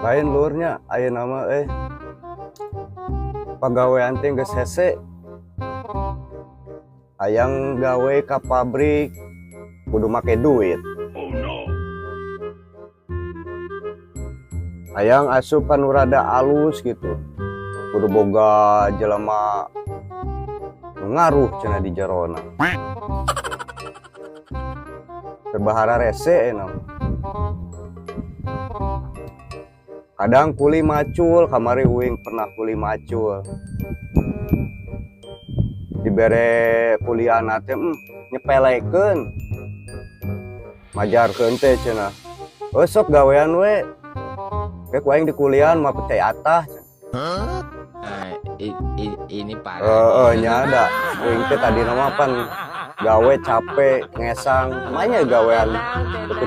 Lain, Lur, nya, ayeuna mah pagawean teh geus hese. Hayang gawe ka pabrik kudu make duit. Oh no. Hayang asup ka nu rada alus gitu kudu boga jelema nu ngaruh cenah di jerona. Terbahara rese enak. Kadang kuli macul, kamari uing pernah kuli macul. Dibere kuliah teh nyepelekeun. Majarkeun teh cenah. "Oh, sok gawean we. Kayak ku aing di kuliah mah percaya atah." Nah, ini parah. Heeh, nya ada. Uing teh tadi nama pan gawe capek ngesang, makanya gawean teu.